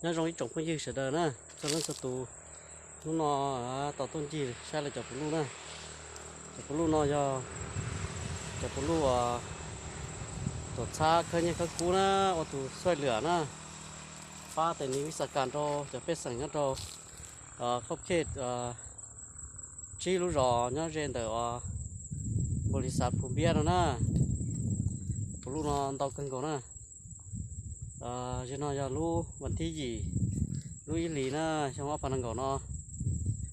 Nyob zoo ib tsoom phooj ywg sawv daws na, txhua leej txhua tus. Hnub no tau tuaj ncig saib lawv cov puv luj na. Cov puv luj no yog cov puv luj uas tuam txhab khawb nyiaj khawb kub na, ua tus xuaij lwam na, pab tes niv vis xas kas rau cov pej xeem nyob rau khauj khej tsib lub zos nyob ze ntawm uas npaum li xav Phu Npiab no na. Puv luj no ntau kawg nkaus na. Zaum no yog lub vas thib yim, lub ib hlis na, xyoo ob phav nees nkaum no.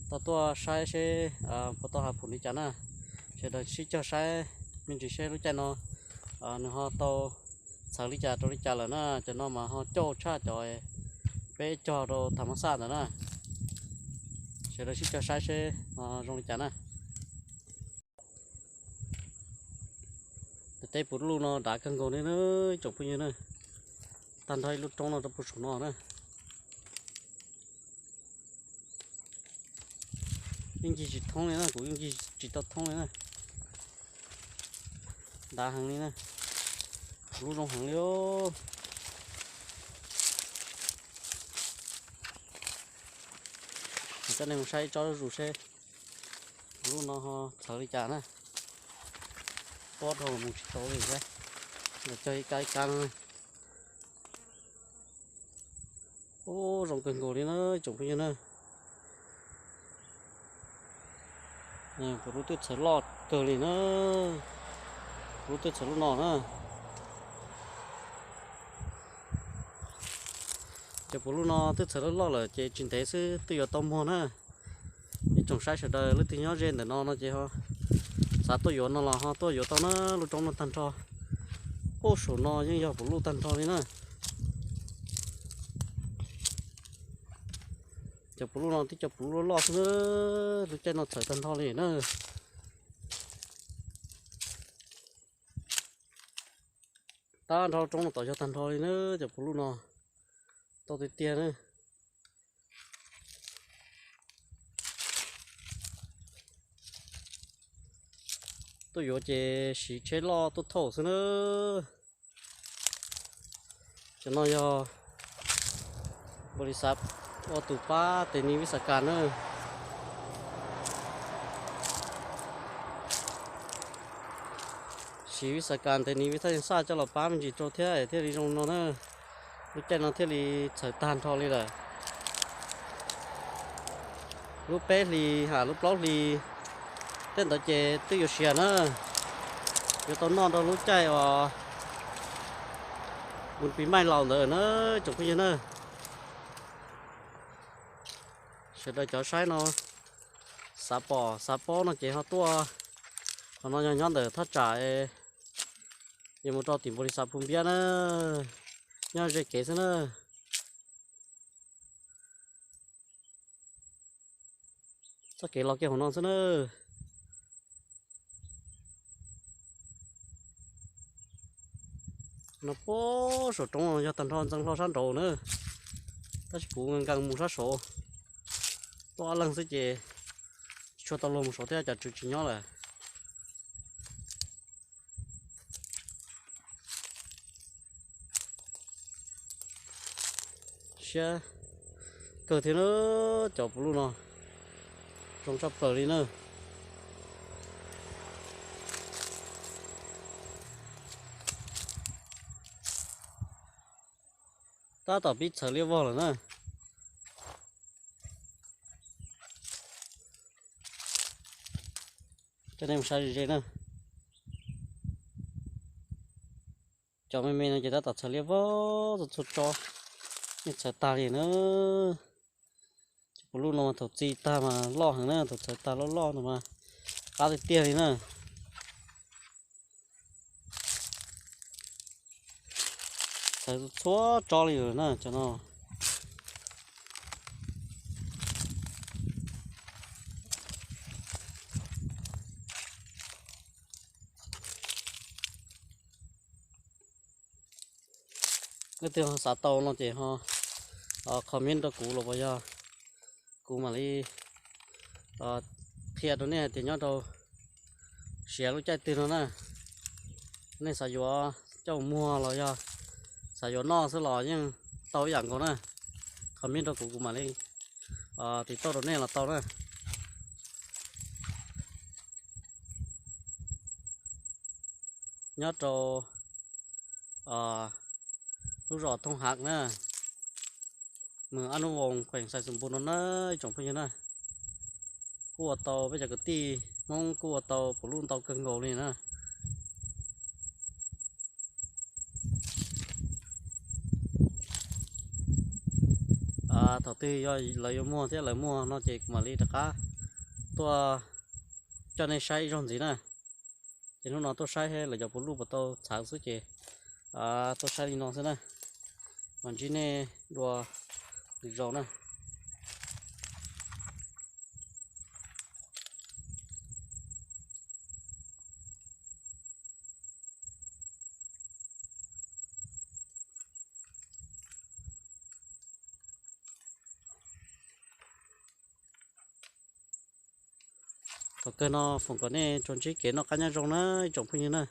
Tau tuaj saib seb puas tau has phum li cas na. Sawv daws sib cog saib me ntsis seb lub caij no nws ho tau txhawv li cas rau li cas lawm na. Cov no mas ho cauj tshaj cov peb cog rau tham mab xaj ntawd na. Sawv daws sib cog saib seb ho zoo li cas na. Tej puv luj no dav kawg nkaus li na, ib tsoom phooj ywg na. Tag nrho ib lub roob no rau puag saum no na. Yeej ncig tsis thoob li na, kuv yeej ncig tsis tau thoob li na. Dav heev li na. Puv luj zoo heev li. Coj nej mus saib ib tsob zuj zus seb puv luj no ho txhawv li cas na. Pob dhau los mus tsis tau li thiab. Los cog ib kab ib kab no. Ub, zoo kawg nkaus li na ib tsoom phooj ywg na. Puv luj twb txhawv loj kawg li na. Puv luj twb txhawv lub no na. Ces puv luj no twb txhawv loj loj lawm ces tsis ntev xwb twb yuav tau muag na. Ib tsoom saib sawv daws leej twg nyob ze ntawm no no ces ho xav tuaj yuav no los ho tuaj yuav tau na, lub roob no tag nrho. Ub, saum no yeej yog puv luj tag nrho li na. Cov puv luj no twb cov puv luj loj xwb na, lub caij no txhawv tag nrho li na. Tag nrho roob no tom yog tag nrho li na, cov puv luj no tau tiag tiag na. Tuaj yuav ces siv tsheb loj tuaj thauj xwb na. Cov no yog npaum li xav ua tus pab tes niv vis xas kas na. Siv vis xas kas tes niv vis thaj yeej xaj coj los pab me ntsis rau thiab thiaj li zoo no na. Lub caij no thiaj li txhawv tag nrho li lawm. Lub peb hlis ham lub plaub hlis tej ntawd ces twb yuav siav na. Yuav tau noj rau lub caij uas mus pis maij laus ntawd na, tsoom phooj ywg na. Sawv daws cov saib no xav pom xav paub no ces ho tuaj. Qhov no yog nyob ntawm thaj tsam yuav mus rau tim npaum li xav Phu Npiab na, nyob ze kev xwb na. Txoj kev los kiag hauv no xwb na. No puag saum roob yog tag nrho ntxeev hlo sab nraud na, tab sis kuv nkees mus sab saud, tuaj ob leeg xwb ces tsis tshua tau luag mus saud thiab, cov tswv tsis nyob lawm. Siab kawg thiab na, cov puv luj no zoo tshaj plaws li na. Tab tom pib txhawv liab vog lawm na. Coj nej mus saib ze ze na. Cov me me no ces tab tom txhawv liab vog txhua txhua tsob, yeej txhawv tag li na. Cov puv luj no mas thaum txi tag mas loj heev na, thaum txhawv tag loj loj no mas qab tiag tiag li na. Txhawv txhua tsob li lawm na cov no. Leej twg ho xav tau no ces ho comment rau kuv los puas yog kuv mam li qhia rau nej hais tias nyob rau siav lub caij twg no na. Nej xav yuav coj mus muag los yog xav yuav noj xwb los yeej tau ib yam nkaus na. Comment rau kuv, kuv mam li tiv tauj rau nej los tau na. Nyob rau lub zos Thoob Hav na, moos Ab Nub Voos, kheem Xais Xoos Npus no na, ib tsoom phooj ywg na. Kuj ua tau peb cov kwv tij Hmoob kuj ua tau puv luj ntau kawg nkaus li na. Thaum twg yog lawv yuav muag thiab lawv muag no ces kuv mam li rov qab tuaj coj nej saib ib zaug ntxiv na. Ces hnub no tuaj saib lawv cov puv luj puas tau txhawv xwb ces tuaj saib li no xwb na. Mam ntsib nej dua lwm zaus na. Thaum kawg no foom kom nej tsuas ntsib kev noj qab nyob zoo na ib tsoom phooj ywg na.